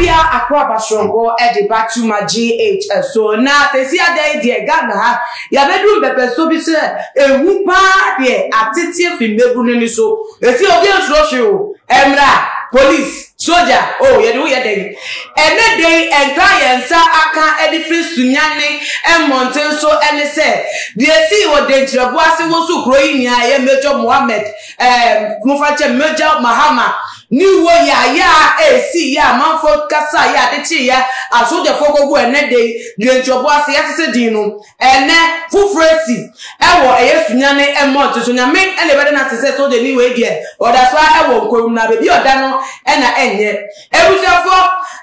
bia akwaaba soronko de ba Tuma GH so. Na sɛsi ada yi deɛ Ghana ha yɛabɛduru mpɛpɛsoɔ bi sɛ ehu paa deɛ ateteɛ fi mmabunu ani so. Ɛsi obi nsuro hwee o, ɛmmra police, sogya o yɛde wo yɛ dɛn? Ɛnɛ da yi nkra a yɛn nsa aka de firi Sunyani mmɔnten so ne sɛ deɛ ɛsii wɔ Denkyerɛbo ase woso kuro yi nyinaa ɛyɛ Major Mohammed ɛɛm mofa nkyɛ Major Mahama ne wuo yaayaa a ɛsii yɛ a amanfoɔ kasaa yɛ ade kyeeɛ a asogyafoɔ kɔguu ɛnɛ da yi Denkyerɛbo ase yɛasese din no Ɛnnɛ, foforɔ asi wɔ ɛyɛ Sunyani mmɔnten so. Nyame na ɛbɛda no ase sɛ sogyani wei deɛ ɔda so ara wɔ nkwa mu na baabi a ɔda no na ɛnyɛ. Abusuafoɔ,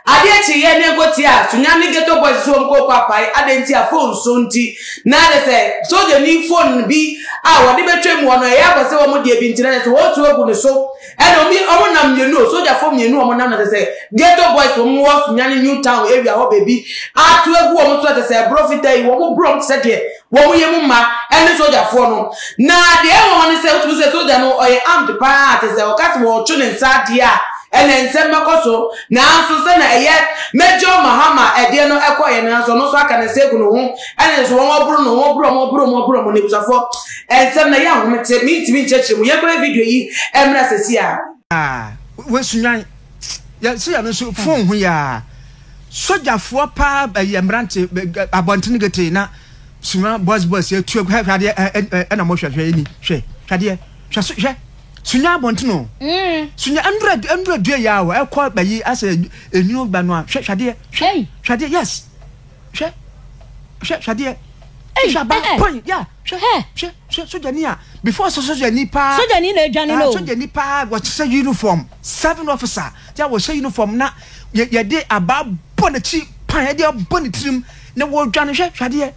adeɛ kyeeɛ ne ɛnkɔtiaa Sunyani Ghetto Boys so wɔn kɔɔkɔ apae adɛn nti a phone so nti na kyerɛ sɛ sogyani phone bi a wɔde bɛtwam hɔ no ɛyɛ akɔ sɛ wɔn deɛ bi nti na kyerɛ sɛ wɔretu agu ne so. Ɛna ɔmo ɔmo nam mmienu o sogyafo mmienu ɔmo nam na kyɛ sɛ ghetto boys wɔn wɔ Sunyani new town area hɔ baabi ato agu wɔn so kyɛ sɛ ɛborɔ fitaa yi wɔn borɔ wɔn te sɛ deɛ wɔn yɛ mu mma ɛne sogyafoɔ no na deɛ ɛwɔ hɔ ne sɛ wotumi sɛ sogya no ɔyɛ armed paa kyɛ sɛ ɔka sɛ wɔretwe ne nsa adeɛ a ɛna nsɛm bɛkɔ so nanso sɛ na ɛyɛ Major Mahama ɛdeɛ no ɛkɔɔyɛ no nanso ɔno nso aka ne nsa agu ne ho ɛna nso wɔn aboro no wɔn aboro wɔn aboro wɔn aboro wɔn n'abusuafoɔ Nsɛm na ɛyɛ ahomete, mentumi nkyerɛkyerɛ mu. Yɛnkɔhwɛ video yi mmra sɛsi a. Ah wasunyan yɛ sɛ yɛno nso phone ho yaa sogyafoɔ paa ɛyɛ mmerante abɔntene gete na suma boys boys yɛ tuo hwɛ hwɛ adeɛ ɛna mo hwɛ hwɛ ɛni hwɛ hwɛ adeɛ hwɛ so hwɛ sunya abɔntene o sunya ndura ndura dua yaa o ɛkɔ bɛyi asɛ enwunu ba no a hwɛ hwɛ adeɛ hwɛ hwɛ adeɛ yes. Hwɛ, hwɛ, hwɛ adeɛ. Hwɛ aba, pɔn, ya, hwɛ, hwɛ, hwɛ, sogyani a, before sɛ sogyani paa. Sogyani na adwane no. Sogyani paa, wɔhyɛ uniform, serving officer, ya wɔhyɛ uniform na yɛde aba bɔ n'akyi, pan, yɛde abɔ ne tirim, na wɔdwane, hwɛ, hwɛ adeɛ.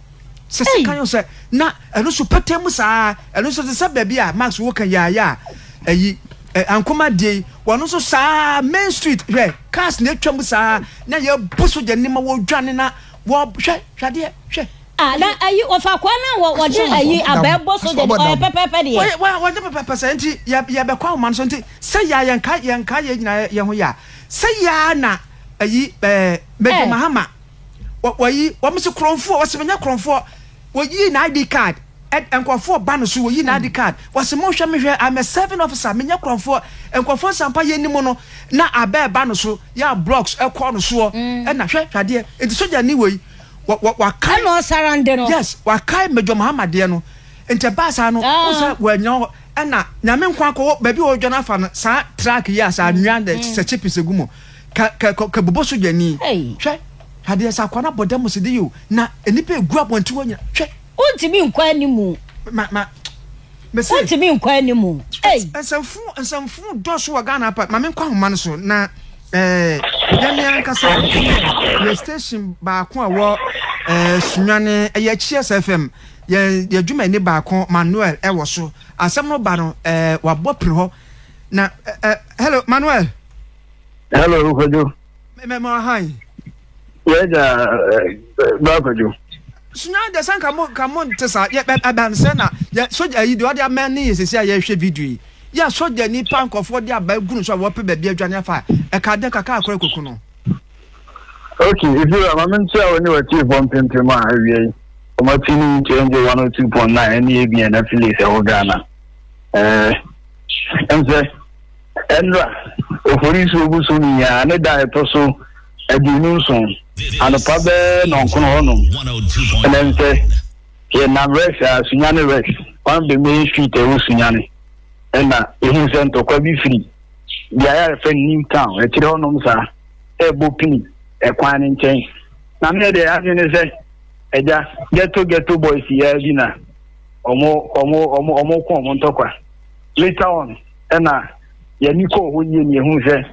Sɛ sɛ kan sɛ, na ɛno nso pɛtɛ mu saa, ɛno nso te sɛ baabi a Max wo ka yaaya a, ɛyi, ankoma die yi, wɔn nso saa main street, hwɛ, Cars na atwa mu saa na yɛbu sogyani ma wɔdwane na wɔ hwɛ hwɛ adeɛ hwɛ. Ah, na ayi ɔfa kwa na wɔ wɔde ayi abɛɛ bɔ sogyani ɔyɛ pɛpɛpɛ deɛ. Wɔyɛ wɔyɛ wɔnyɛ pɛpɛpɛ sɛ nti yɛ yɛbɛkɔ ahoma no so nti sɛ yɛ a yɛnka yɛnka yɛ nyinaa yɛ ho yɛ a sɛ yɛ a na ayi ɛɛ Major Mahama wɔ wɔyi wɔn se korɔnfoɔ wɔsi menyɛ korɔnfoɔ wɔyi na ID card. Nkurɔfoɔ ba no so, wɔyi n'ID card, wɔse monhwɛ me hwɛ, I'm a serving officer, menyɛ korɔmfoɔ, nkurɔfoɔ nsampa yɛ nim no, na abɛ ɛba no so, yɛ a blocks ɛkɔ no soɔ, ɛna hwɛ, hwɛ adeɛ, nti sogyani wei, wɔ, wɔ, wakae, Ɛna ɔsarande no. Yes, wakae Major Mahama deɛ no, nti ɛbaa saa no, wohu sɛ wɔanyina hɔ, ɛna Nyame nko akɔ, baabi a wɔredwane afa no, saa truck yi a saa anwea sɛ chips egu mu, ka, ka, ka bobɔ sogyani, hwɛ, hwɛ adeɛ, sɛ akoa no abɔ dam sɛ de yi o, na nnipa egu abɔnten hɔ nyina, hwɛ. Wontumi nkɔ anim. Ma ma mese. Wontumi nkɔ anim. Ei. Nsɛmfo nsɛmfo dɔɔso wɔ Ghana pa. Ma menkɔ ahoma no so na ɛɛ yɛn ne ankasa yɛ station baako a ɛwɔ ɛɛ Sunyani ɛyɛ Cheers FM yɛn yɛ dwumayɛni baako Manuel ɛwɔ so. Asɛm no ba no ɛɛ wabɔ pere hɔ na ɛɛ hello Manuel. Hello Kwadwo. Mɛmɛ ahan. Yɛda bra Kwadwo. Sunya de sɛ nka mo nka mo nte saa yɛ ɛbɛn sɛ na yɛ sogya yi deɛ ɔde ama ne yɛ sisi a yɛhwɛ video yi yɛ sogya nipa nkɔfoɔ de aba egu no so a wɔpɛ baabi adwane afa ɛka dɛ kaka akora koku no. Ok, efi wa maame nkyia wo ne w'atiefoɔ mpempem a awia yi wɔn ati ne nkyɛn gye 102.9 ɛne ABN affiliates ɛwɔ Ghana. Ɛɛ ɛnsɛ. Ɛnora, Oforisuo bosome yi ara ne da a ɛtɔ so 27, anɔpa bɛyɛ nnɔnkron hɔnom, ɛnɛ nsɛ yɛnam Rex a Sunyani Rex, one of the main street a ɛwɔ Sunyani, ɛna yɛhu sɛ ntɔkwa bi firi beaeɛ a yɛfrɛ no New Town, akyire hɔnom saa, ɛrebɔ pini ɛkwan no nkyɛn. Na me deɛ adwene ne sɛ, agya, ghetto ghetto boys yi ara bi na ɔmo ɔmo ɔmo ɔmo ko ɔmo ntɔkwa. Later on, ɛna yɛni kɔɔ hɔ yie na yɛhu sɛ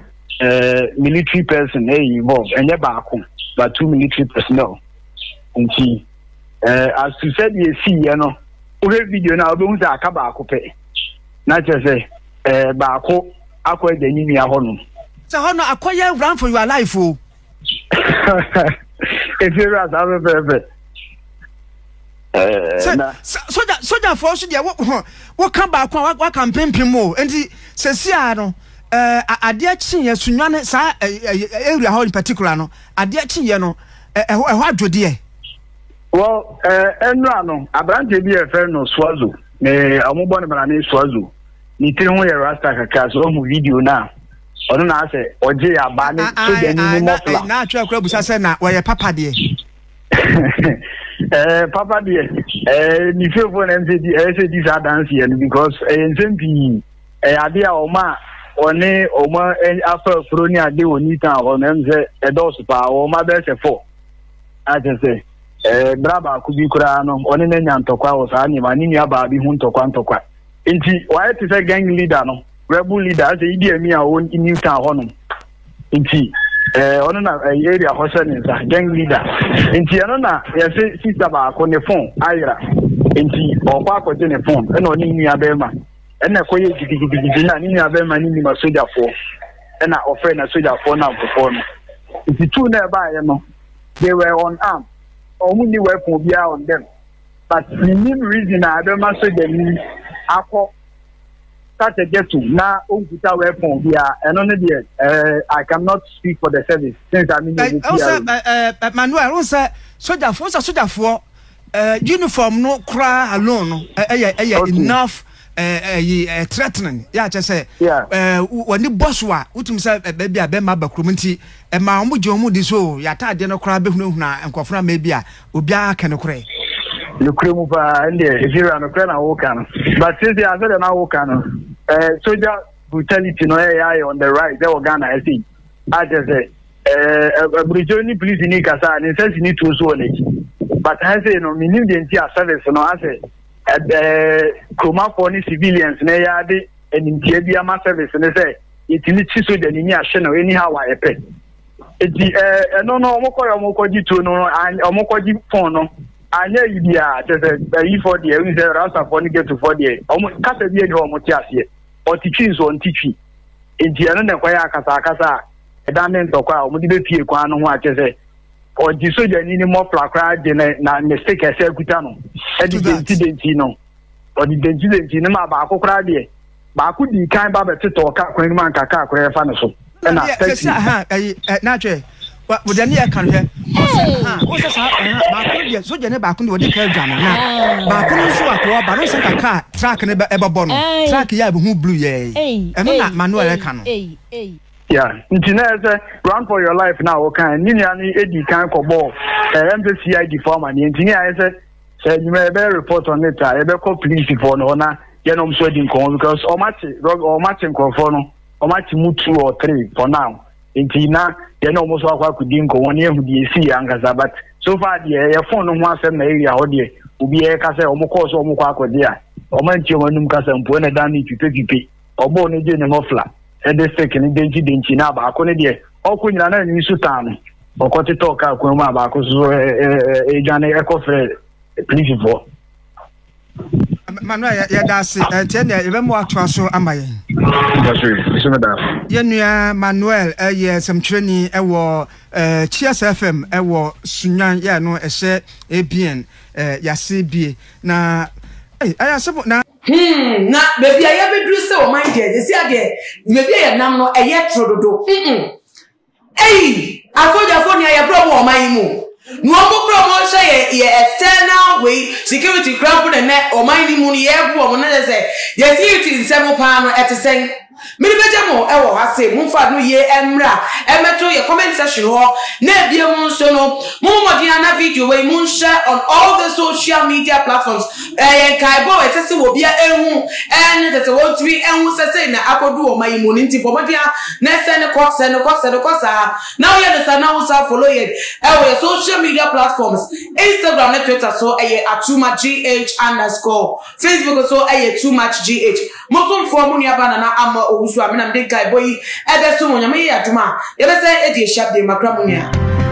eh, military person ɛyɛ involved ɛnyɛ baako but two military personnel nti eh, as to sɛdeɛ ɛsiiɛ no wohwɛ video no a wobɛhu sɛ aka baako pɛ na kyerɛ sɛ eh, baako akɔ agya ne nua hɔ nom. Sɛ hɔ no akɔyɛ run for your life o. Efie wura saa pɛpɛɛpɛ. Sɛ sogya sogyafoɔ nso deɛ wo woka baako a waka mpempem o nti sɛsi a no. Ɛɛ adeɛ kyeeɛ Sunyani saa area hɔ in particular no adeɛ kyeeɛ no ɛhɔ ɛhɔ adwo deɛ. Well ɛɛ ɛnura no aberanteɛ bi yɛ fɛ no Suazo ne wɔn bɔ ne mara ne Suazo ne tiri ho yɛ rasta kakra so ɔhu video no a ɔno na asɛ ɔgye aba ne sogyani ne mɔfla. Na atwerɛ kora busa sɛ na wɔyɛ papa deɛ. Ɛɛ papa deɛ ɛɛ ne fiefoɔ na ɛsɛ di ɛsɛ di saa danseɛ no because ɛyɛ nsɛm pii. Ɛyɛ ade a wɔn a wɔne wɔn afa afuro ne ade wɔ New Town hɔ no ɛm sɛ ɛdɔɔso paa wɔn mma bɛyɛ sɛ fɔ akyɛ sɛ ɛɛ bra baako bi koraa no ɔne n'anya ntɔkwa wɔ saa nneɛma ne nua baa bi ho ntɔkwa ntɔkwa nti wɔayɛ te sɛ gang leader no rebel leader asɛ Idi Amin a ɔwɔ New Town hɔ nom nti ɛɛ ɔno na ɛyɛ area hɔ hyɛ ne nsa gang leader nti ɛno na yɛsɛ sista baako ne phone ayera nti ɔkɔ akɔgye ne phone ɛna ɔne nua bɛrima Ɛna ɛkɔyɛɛ gidigidigidi na ne nuabarima no nim asogyafoɔ ɛna ɔfrɛ n'asogyafoɔ nnamfofoɔ no. Nti tuu no a ɛbaeɛ no, they were unarmed. Wɔn nni weapon biara on them. But mennim reason a ɛbɛma sogyani akɔ such a ghetto na ɔnkuta weapon biara. Ɛno no deɛ, eh, I cannot speak for the service since I'm in the PRO. Manuel, wo sɛ sogyafoɔ, wo sɛ sogyafoɔ Eh, uniform no koraa alone no ɛyɛ eh, ɛyɛ okay. enough ɛyi eh, eh, threatening yɛ akyɛ sɛ ɛɛ wɔne bɔ so a wotumi sɛ baabi a bɛrima aba kurom nti ɛma wɔn gye wɔn di so yɛ ataadeɛ no koraa bɛhunahuna nkurɔfoɔ no ama ebi a obiara kɛ no korɛ. nokorɛ mu paa ɛndeɛ ɛfiwura nokorɛ na woka no but sisi asɛ deɛ na woka no ɛɛ soja brutality no ɛyɛ ayɛ on the rise ɛwɔ Ghana ɛsɛ akyɛ sɛ ɛɛ aburukyerɛ ne polisi ni kasa a ne nsa si ne tuo so wɔ n'akyi but ha sei no menim deɛ nti a service no asɛ ɛɛ kuromafoɔ ne civilians na ɛyɛ ade animtia bi ama service no sɛ yɛtumi kyi sogya ne ni ahye no anyhow a yɛpɛ nti ɛɛ ɛno no wɔn kɔ yɛ wɔn kɔgye tuo no wɔn kɔgye phone no anyɛ yi biara kyɛ sɛ ayifoɔ deɛ ɛnu sɛ rastafoɔ ne ghettofoɔ deɛ wɔn kasa bi ɛni hɔ wɔn te aseɛ ɔte twi nso ɔnte twi nti ɛno na ɛkɔyɛ akasakasa a ɛdan ne ntɔkwa a wɔde bɛpie kwan no ho a kyerɛ sɛ ɔgye sogyani ne mɔfla koraa gye ne na ne stick ɛsɛ akuta no ɛde denti denti no ɔde denti denti no ma baako koraa deɛ baako di kan ba bɛtetɔ kaa kwan no mu anka kaa koraa ɛfa ne so ɛna taxi. ɛyi ɛ n'atwɛ wɔde ne yɛ kan hwɛ wosɛ saa baako no deɛ sogyani baako no deɛ ɔde kaa dwa no na baako no nso akɔ ɔba no nso nka kaa truck no ɛbɛbɔ no truck yɛ a ɛbɛhu blue yɛ ɛno na manuel ɛka no. Yeah, nti na ɛsɛ run for your life na wɔka ne nua no edi kan kɔbɔɔ ɛɛ ɛm sɛ CID fo amaneɛ nti ne ayɛ sɛ sɛ enyima yɛbɛyɛ report on it a yɛbɛkɔ police foɔ no hɔ na yɛn ɔmo so adi nkɔmɔ because ɔmo akye ɔmo akye nkorɔfoɔ no ɔmo akye mu two or three for now nti na yɛn ɔmo so akɔ akɔdi nkɔmɔ ne ehu deɛ esi yɛ ankasa but so far deɛ ɛyɛ phone no ho asɛm na area hɔ deɛ obi ɛka sɛ ɔmo kɔɔ so ɔmo kɔ akɔgye a ɔmo anti ɔmo anum kasa mpo ɛna dan ne pipepipe ɔbɔɔ no gye ne mɔfla. ɛde stick no denkyi denkyi na baako no deɛ ɔkɔ nyina na ani so taa no ɔkɔ tetɔɔ kaa kwan mu a baako so ɛdwane ɛkɔ frɛ polisifoɔ. Manuel yɛda ase ɛntiɛ nea yɛbɛma watoa so ama yɛn. Yɛn nua Manuel ɛyɛ nsɛmtwerɛni ɛwɔ Cheers FM ɛwɔ Sunyan yɛ no ɛhyɛ ABN yase bie na ɛyɛ asɛm na. Hmm, na baabi a yɛabɛduru sɛ ɔman deɛ, sɛsi adeɛ, baabi a yɛnam no, ɛyɛ toro dodo. Mm-mm. Ei, asogyafoɔ nea yɛbrɛ wɔn wɔ ɔman yi mu. Na wɔn kura wɔn hyɛ yɛ yɛ external wei security kura mpo na ɛnɛ ɔman yi mu no yɛrebo wɔn na kyerɛ sɛ yɛ security nsɛm paa no ɛte sɛn. Mede bɛgya mo wɔ ha se momfa no yie mmra mmɛto yɛ comment section hɔ na ebiem nso no mommɔ mmɔden ara na video wei monhyɛ on all the social media platforms. Ɛyɛ nkaebɔ a ɛsɛ sɛ obia ehu ɛne sɛ sɛ wɔntumi nhu sɛ sei na akɔdu wɔ ɔman yi mu no nti bɔ mmɔden ara na sɛne kɔ sɛne kɔ sɛne kɔ saa na woyɛ no saa na wo san follow yɛn ɛwɔ yɛ social media platforms Instagram ne Twitter so ɛyɛ atumagh underscore Facebook so ɛyɛ too much gh Mo somfoɔ, mo nuabaa Nana Amoah Owusu a me na mede nkaebɔ yi ɛbɛso mo. Nyame yɛ adom a, yɛbɛsan adi ahyia bio. Makra mo nua.